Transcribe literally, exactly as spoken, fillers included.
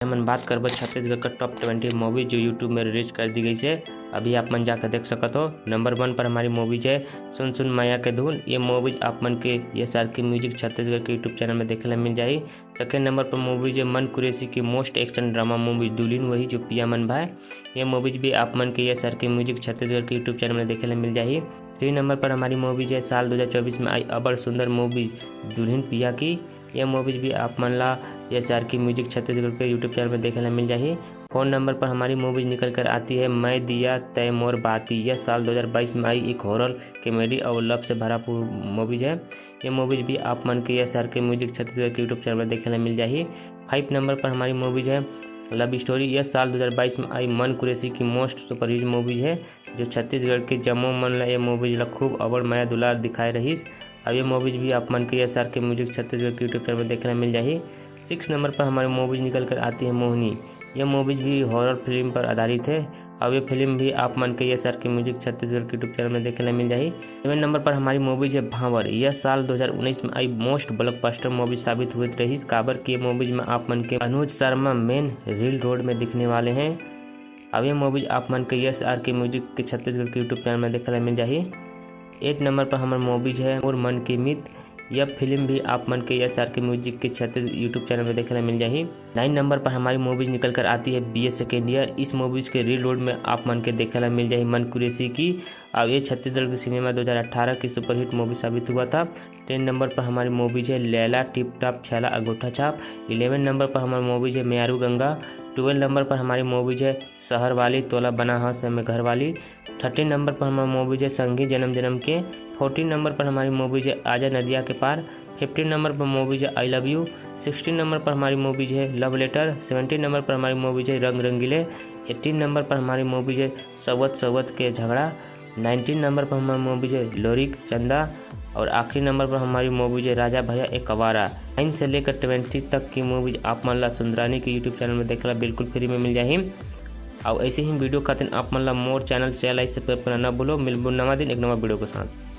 हमन बात करबो छत्तीसगढ़ का टॉप ट्वेंटी मूवीज जो YouTube में रिलीज कर दी गई है। अभी आप मन जाकर देख सकत हो। नंबर वन पर हमारी मूवीज है सुन सुन मया के धुन। ये मूवीज आप मन के यस आर के म्यूजिक छत्तीसगढ़ के YouTube चैनल में देखे ला मिल जाही। सेकेंड नंबर पर मूवीज है मन कुरैशी की मोस्ट एक्शन ड्रामा मूवी दुल्हिन वही जो पिया मन भाई। ये मूवीज भी आप मन के यस आर के म्यूजिक छत्तीसगढ़ के YouTube चैनल में देखे ला मिल जाही। थ्री नंबर पर हमारी मूवीज है साल दो हज़ार चौबीस में आई अबड़ सुंदर मूवीज दुल्हिन पिया की। ये मूवीज भी आप मन ला यस आर के म्यूजिक छत्तीसगढ़ के YouTube चैनल में देखे ला मिल जाही। फोर नंबर पर हमारी मूवीज निकल कर आती है मैं दिया तय मोर बाती। यह साल दो हज़ार बाईस में आई एक हॉरर, कॉमेडी और लव से भरा मूवीज है। ये मूवीज भी आप मन के यस आर के म्यूजिक छत्तीसगढ़ के YouTube चैनल में देखे ला मिल जाही। फाइव नंबर पर हमारी मूवीज है लव स्टोरी। यह साल दो हज़ार बाईस में आई मन कुरैशी की मोस्ट सुपरहिट मूवीज है जो छत्तीसगढ़ के जम्मो मन ला ये मूवीज ला खूब अबड़ मया दुलार दिखाए रहीस। अब ये मूवीज भी आप मन के यस आर के म्यूजिक छत्तीसगढ़ के YouTube चैनल में देखे ला मिल जाही। सिक्स नंबर पर हमारी मूवीज निकल कर आती है मोहिनी। यह मूवीज भी हॉरर फिल्म पर आधारित है। अब ये फिल्म भी आप मन के यस आर के म्यूजिक छत्तीसगढ़ के YouTube चैनल में देखे ला मिल जाही। सेवन नंबर पर हमारी मूवीज है भांवर। यह साल दो हज़ार उन्नीस में आई मोस्ट ब्लॉकबस्टर मूवी साबित हुई रहीस, काबर के मूवीज में आप मन के Anuj Sharma main reel role में दिखने वाले हैं। अब ये मूवीज आप मन के यस आर के म्यूजिक के छत्तीसगढ़ के YouTube चैनल में देखे ला मिल जाही। एट नंबर पर हमार मूवीज है मोर मन के मीत। यह फिल्म भी आप मन के यस आर के म्यूजिक के छत्तीस YouTube चैनल में देखे ला मिल जाही। नाइन नंबर पर हमारी मूवीज निकल कर आती है बी ए सेकेंड ईयर। इस मूवीज के रील रोल में आप मन के देखे ला मिल जाही मन कुरैशी की। अब ये छत्तीसगढ़ के सिनेमा दो हज़ार अठारह की सुपरहिट मूवी साबित हुआ था। टेन नंबर पर हमारी मूवीज है लैला टिप टॉप छैला अंगूठा छाप। इलेवन नंबर पर हमारी मूवीज है मेयारू गंगा। ट्वेल्व नंबर पर हमारी मूवीज है शहर वाली, तोला बना हस मैं घर वाली। थर्टीन नंबर पर हमारी मूवीज है संगी जन्म जन्म के। फोर्टीन नंबर पर हमारी मूवीज है आजा नदिया के पार। फिफ्टीन नंबर पर मूवीज है I love you. Sixteen number पर हमारी मूवीज है लव लेटर। सेवनटीन नंबर पर हमारी मूवीज है रंग रंगीले। एटीन नंबर पर हमारी मूवीज है सवत सवत के झगड़ा। नाइनटीन नंबर पर हमारी मूवीज है लोरिक चंदा। और आखिरी नंबर पर हमारी मूवीज है राजा भैया एक कवारा। नाइन से लेकर ट्वेंटी तक की मूवीज आप मन ला सुंदरानी के YouTube चैनल में देखे ला बिल्कुल फ्री में मिल जाही। और ऐसे ही वीडियो खातिर आप मन ला मोर चैनल शेयर लाइक सब्सक्राइब करना ना भूलो। मिलबो नवा दिन एक नवा वीडियो के साथ।